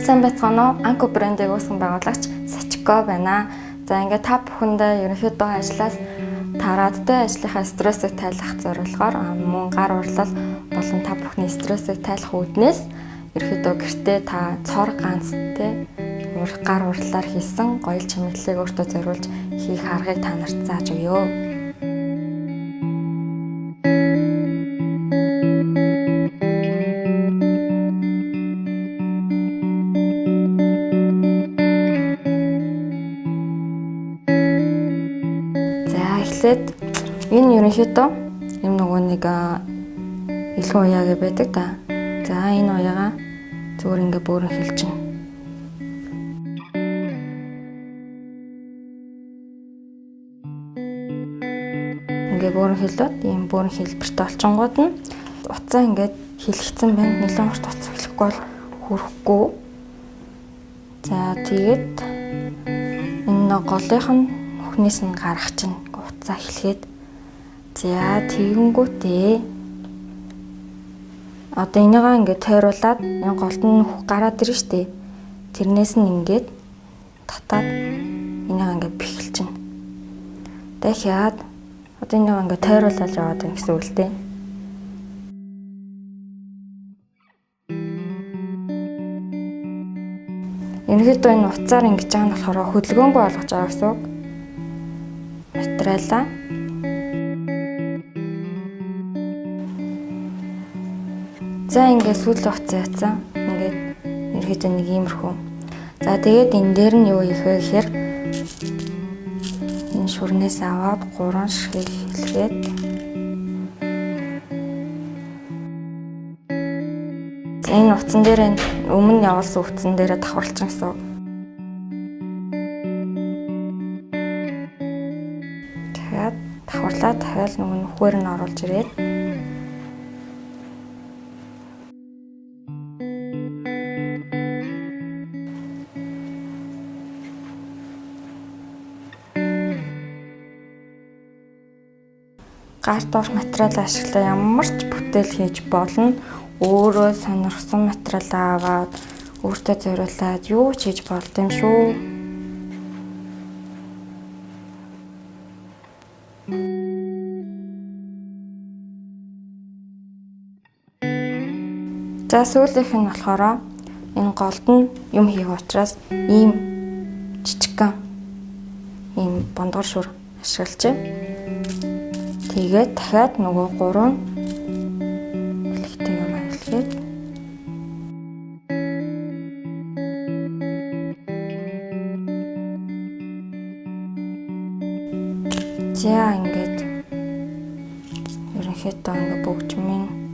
Сайн байцгаана уу? Anko брендийг үүсгэн байгуулагч Сачико байна. За ингээд та бүхэндээ ерөнхийдөө ажлаас тараад тэ ажлынхаа стрессийг тайлах зорилгоор мөн гар урлал болон та бүхний стрессийг тайлах үүднээс ерөнхийдөө гэртээ та цор ганц тэ гар урлалаар хийсэн гоёл чимэглэлийг өөртөө зориулж хийх аргыг та нарт зааж өгье. За эхлээд энэ ерөнхийдөө юм нөгөө нэг элгэн уяа гэж байдаг да. За энэ уяагаа зүгээр ингээ бөөрөн хэлчихнэ. Ингээ бөөрөн хэлээд ийм бөөрөн хэлбэртэй олчингууд нь утсаа ингээд хилэгцэн байна. Нэлээд урт утас хэлэхгүй бол хүрэхгүй. За тэгээд энэ голынх нь нүхнээс нь гарах чинь утсаа хэлгээд за тэгэнгүүтээ одоо энийгээ ингээд тойруулаад энэ голд нь нүх гараад ирнэ штэ. Тэрнээс нь ингээд татаад энийгээ ингээд бэхэлчихнэ. Дахиад одоо энийгээ ингээд тойруулаад яваад байна гэсэн үг л дээ. Ерөнхийдөө энэ утсаар ингэж байгаа нь болохоор хөдөлгөөнгүй болгож байгаа гэсэн үг. Материалаа. За ингээд сүүлийн утас яцсан. Ингээд ерөнхийдөө нэг иймэрхүү. За тэгээд энэ дээр нь юу хийх вэ гэхээр энэ шүрнээс аваад 3 ширхэг хэлгээд энэ утсан дээр өмнө явуулсан утсан дээрээ давхарлчихсан гэсэн үг. Дахиад давхарлаа дахиад нөгөө нүхээр нь оруулж ирээд гар доор материал ашиглаа ямар ч бүтээл хийж болно. Өөрөө сонирхсан материалаа аваад өөртөө зориулаад юу ч хийж болд юм шүү. За сүүлийнх нь болохоор энэ голд нь юм хийх учраас ийм жижигхэн ийм бондгор шүр ашиглажээ. Тэгээд дахиад нөгөө 3 бэлэгтэй юм хэлгээд за ингээд ерөнхийдөө ингээд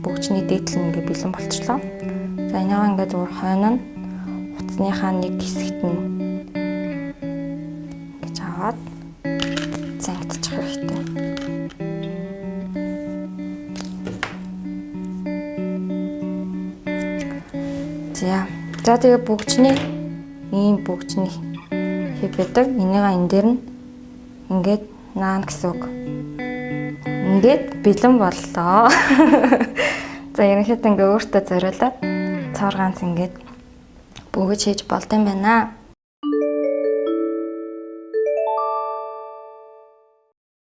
бөгжний дээдл нь ингээд бэлэн болчихлоо. За энийгээ ингээд зүгээр хойно нь утасныхаа нэг хэсэгт нь ингэж аваад зангидчих хэрэгтэй. За тэгээ бөгжний ийм бөгжний хэв байдаг. Энийгээ энэ дээр нь ингээд наана гэсэн үг. Ингээд бэлэн боллоо. За ерөнхийдөө ингээ өөртөө зориулаад цоор ганц ингээд бөгж хийж болд юм байна.